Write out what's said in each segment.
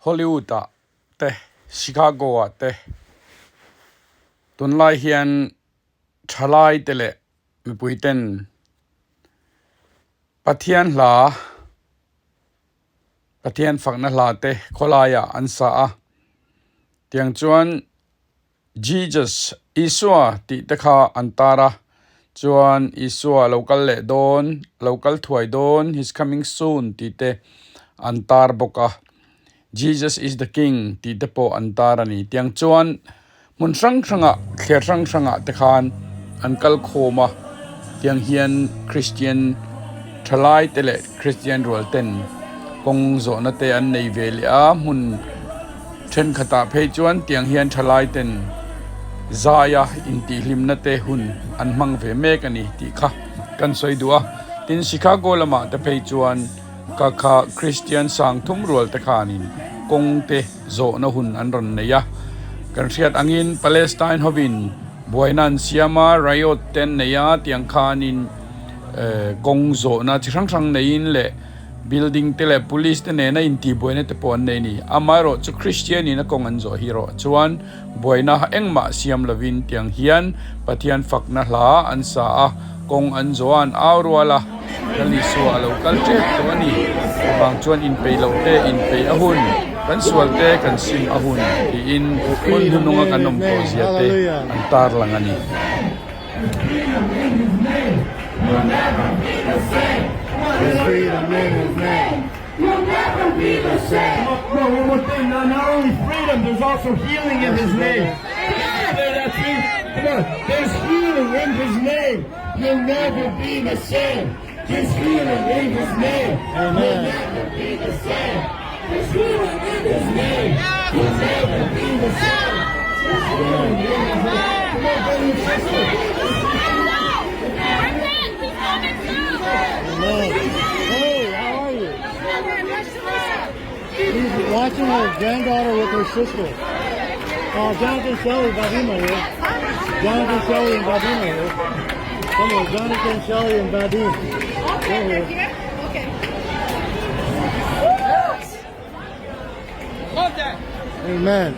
Hollywood ah te Chicago ah te tunlai hian thalai te leh mipui ten Pathian hla Pathian fakna hla te khawlaiah an sa a tiang chuan Jesus Isua tih te kha an tar a, chuan Isua a lo kal leh dawn, a lo kal thuai dawn, he's coming soon tih te an tar bawk a, Jesus is the king tih te pawh an tar a ni. Tiang chuan hmun hrang hrangah, thliar hrang hrangah te khan an kal khawm a, tiang hian Christian thalai te leh Christian rual ten kawng zawhna te an nei ve leh a, hmun. Thenkhatah phei chuan tiang hian thalai ten zaia intihhlimna te hun an hmang ve mek a ni tih kha kan sawi duh a. Tin, Chicago lamah te phei chuan ka kha Kristian sang thum rual te khanin kawng te zawhna hun an rawn nei a. Kan hriat angin Palestine hovin buaina an siam a, riot te an nei a, tiang khanin kawng zawhna chi hrang hrang neiin leh Building te leh police te nena intihbuaina te pawh an nei a ni. Amaherawh chu Christian in a kawng an zawh hi erawh chuan buaina engmah siam lovin tiang hian Pathian fakna hla an sa a, kawng an zawh a an au rual a, Lal Isua a lo kal tep tawh a ni. Chuvang chuan inpeih loh te inpeih a hun, kan sual te kan sim a hun tiin hun hnununga kan awm tawh zia te an tarlang a ni. Hey, how are you? She's watching her granddaughter with her sister. Uh, Jonathan Shelley, Vadim are here. Jonathan Shelley and Vadim are here. Come on, Jonathan Shelley and Vadim. They're here. Okay. Amen.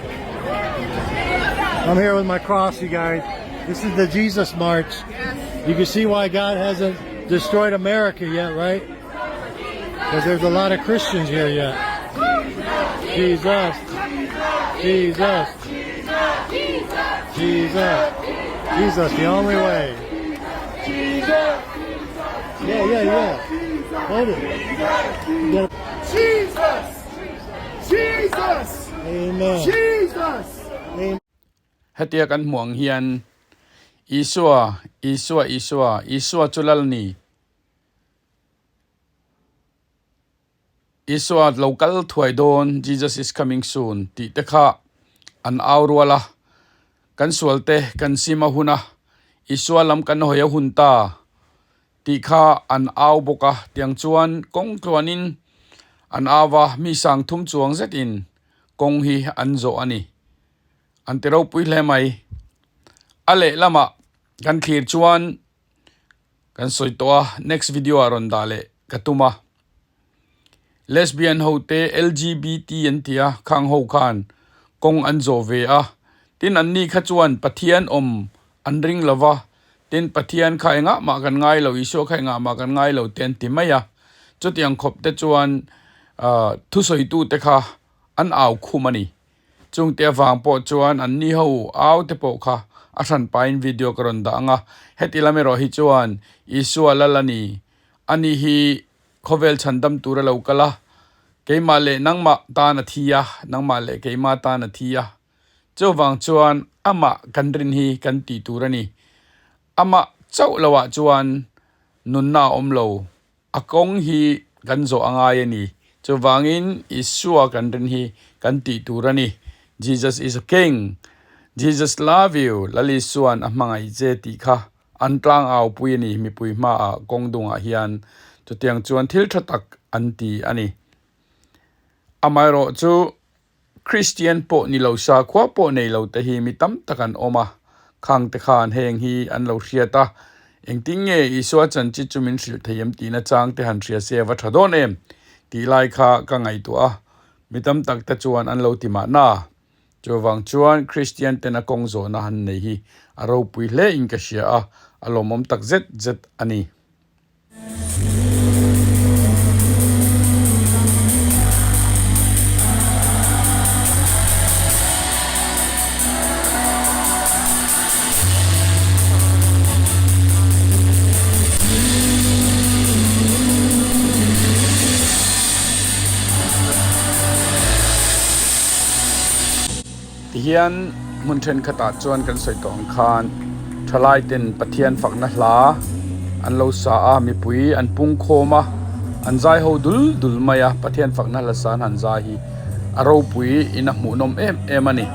I'm here with my cross, you guys. This is the Jesus March. You can see why God hasn't destroyed America yet, right? Because there's a lot of Christians here yet. Jesus. Jesus. Jesus. Jesus, the only way. Yeah, yeah, yeah. Hold it. You gotta- Jesus! Jesus! Amen. Jesus! Amen. Hetia kan hmuh ang hian Isua, Isua, Isua, Isua chu lal ni. Isua lo kal thuai dawn, Jesus is coming soon, tih te kha an au rual a. Kan sual te kan sim a hun a, Isua lam kan hawi a hun ta tih kha an au bawk a. Tiang chuan kawng tluanin an au a, mi sang thum chuang zetin kawng hi an zawh a ni. An ti ropui hle mai. A lehlamah kan thlir chuan Kan sawi tawh a, next video ah rawn dah leh ka tum a. Lesbian ho te LGBT an ti a, khang ho khan kawng an zawh ve a. Tin an ni kha chuan Pathian awm an ring lo va, tin Pathian kha engah mah kan ngai lo, Isua kha engah mah kan ngai lo te an ti mai a. Chutiang khawp te chuan ah thusawitu te kha an au khum a ni. Chungte avang pawh chuan an ni ho au te pawh kha a hran pahin video ka rawn dah ang a, heti lam erawh hi chuan Isua lal a ni, ani hi khawvel chhandam tur a lo kal a, keimah leh nangmah tan a thi a, nangmah leh keimah tan a thi a, chuvang chuan amah kan rin hi kan tih tur a ni, amah chauh loah chuan nunna a awm lo. A kawng hi kan zawh a ngai a ni. Chuvangin Isua kan rin hi kan tih tur a ni. Jesus is a king. Jesus love you. Lal Isua'n a hmangaih che tih kha an tlang au pui a ni mipui hmaah kawng dungah hian. Chutiang chuan thil tha tak an ti a ni. Amaherawh chu Kristian pawh ni lo sakhua pawh nei lo te hi mi tam tak an awm a, khang te khan heng hi an lo hriat a, engtin nge Isua chanchi chu min hrilh thei em tihna chang te han hria se a va tha dawn em tih lai kha ka ngaihtuah a. Mi tam tak te chuan an lo ti mahna. Chuvang chuan Kristian ten a kawng zawhna han nei hi a ropui hle in ka hria a, a lawmawm tak zet zet a ni. Tihian hmun thenkhatah chuan kan sawi tawh ang khan thalai ten Pathian fakna hla an lo sa a, mipui an pung khawm a, an zai ho dul dul mai a, Pathian fakna hla sa an han zai hi a ropui in a hmuhnawm em em a ni.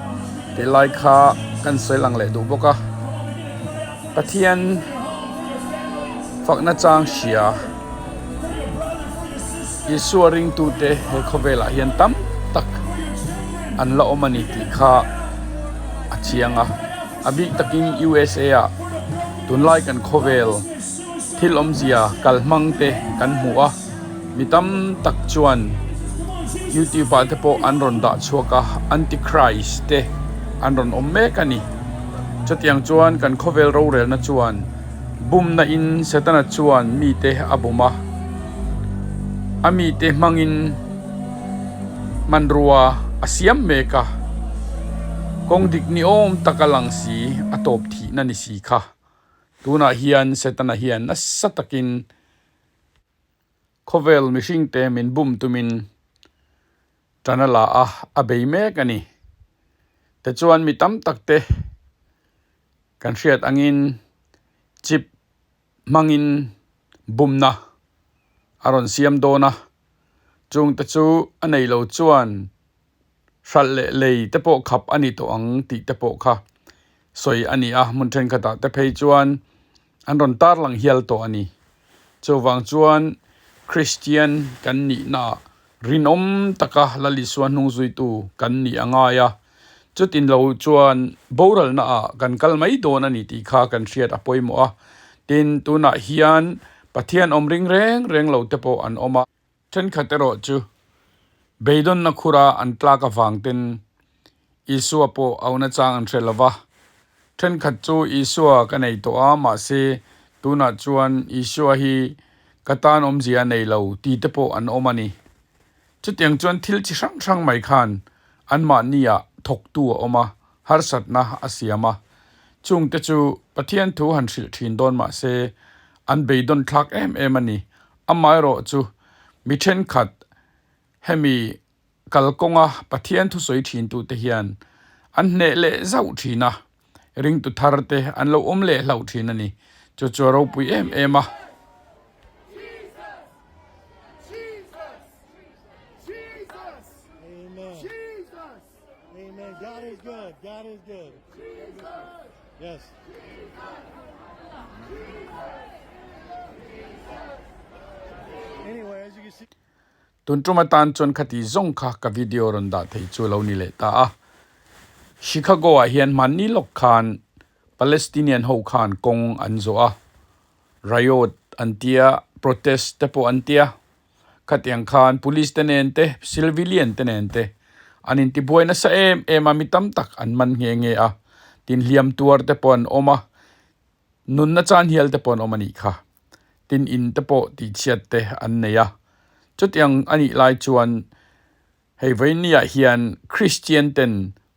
Tih lai kha kan sawi lang leh duh bawk a, Pathian fakna chang hria Isua ringtute he khawvelah hian tam tak an la awm a ni tih kha a chiang a, a bik takin USA ah tunlai kan khawvel thil awmzia kalhmang te kan hmu a, mi tam tak chuan youtube ah te pawh an rawn dah chhuak a, antichrist te an rawn awm mek a ni. Chutiang chuan kan khawvel rorelna chuan bumna in Setana chuan mite a bum a, a mite hmangin hmanrua a siam mek a, kawng dik ni awm taka lang si a tawp thihna ni si kha. Tunah hian Setana hian nasa takin khawvel mihringte min bum tumin tan a la a, a bei mek a ni. Tichuan mi tam tak te kan hriat angin chip hmangin bumna a rawn siam dawn a, chungte chu a nei lo chuan hralh leh lei te pawh khap a ni tawh ang tih te pawh kha sawi a ni a, hmun thenkhatah te phei chuan an rawn tarlang hial tawh a ni. Chuvang chuan Kristian kan nihnaah rinawm taka Lal Isua hnung zuitu kan nih a ngai a, chutin lo chuan boralnaah kan kal mai dawn a ni tih kha kan hriat a pawimawh a. Tin, tunah hian Pathian awm ring reng reng lo te pawh an awm a. Thenkhat erawh chu beidawnna khura an tlak avang ten Isua pawh auna chang an hre lo va. Thenkhat chu Isua ka nei tawh a, mahse tunah chuan Isua hi ka tan awmzia a nei lo ti te pawh an awm a ni. Chutiang chuan thil chi hrang hrang mai khan anmahniah thawktu a awm a, harsatna a siam a. Chungte chu Pathian thu han hrilh thin dawn mahse an beidawn thlak em em a ni. Amaherawh chu mi thenkhat hemi kalkawnga Pathian thusawi thintute hian an hneh leh zauh thin a, ringtu thar te an lo awm leh hlauh thin a ni. Chu chu a ropui em em a. Tun tum atan chuan khati zawng kha ka video rawn dah thei chu lo ni leh ta a. Chicago ah hian hmanni lawk khan Palestinian ho khan kawng an zawh a, riot an tia, protest te pawh an tia. Khatiang khan police te nen te, civilian te nen te an intibuai nasa em em a, mi tam tak an man nghe nghe a, tin hliam tuar te pawh an awm a, nunna chan hial te pawh an awm a nih kha. Tin in te pawh tihchhiat te an nei a. Chutiang a nih lai chuan hei vawinia hian Christian ten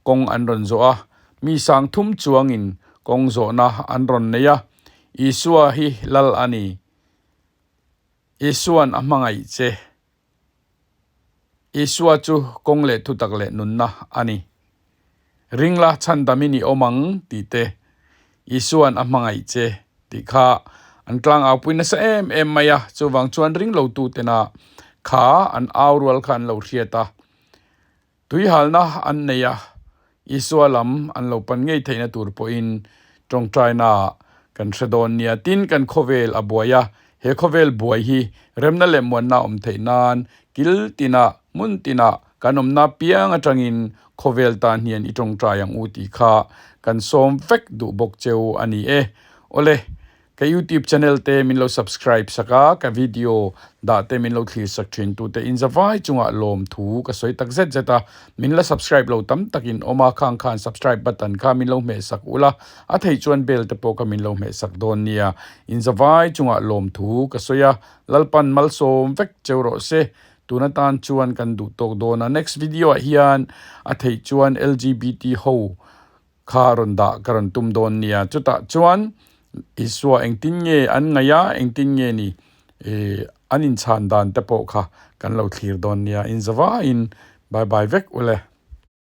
kawng an rawn zawh a, mi sang thum chuangin kawng zawhna an rawn nei a, Isua hi lal a ni. Isua'n a hmangaih che. Isua chu kawng leh thutak leh nunna a ni. Ringla chhandamin i awm ang tih te, Isua'n a hmangaih che tih kha an tlang aupui nasa em em mai a, chuvang chuan ringlotutena kha an au rual kha an lo hriat a. Tuihalna an nei a, Isua lam an lo pan ngei theihna tur pawhin tawngtaina kan hre dawn nia. Tin, kan khawvel a buai a, he khawvel buai hi remna leh muanna awm theih nan kil tinah, hmun tinah kan awmna piang atangin khawvel tan hian i tawngtai ang u tih kha kan sawm vek duh bawk cheu a ni e. Awle. Ka YouTube channel te min lo subscribe sak a, ka video dah te min lo thlir sak thin tu te inzavai chungah lawmthu ka sawi tak zet zet a. Min la subscribe lo tam takin awm a, khang khan subscribe button kha min lo hmeh sak ula, a theih chuan bell te pawh kha min lo hmeh sak dawn nia. Inzavai chungah lawmthu ka sawi a, Lalpan malsawm vek cheu rawh se. Tun atan chuan kan duh tawk dawn a, next video ah hian a theih chuan LGBT ho kha rawn dah ka rawn tum dawn nia. Chutah chuan Isua engtin nge an ngaih a, engtin nge ni ih an inchhan dan te pawh kha kan lo thlir dawn nia. Inzavaiin bye bye vek ule.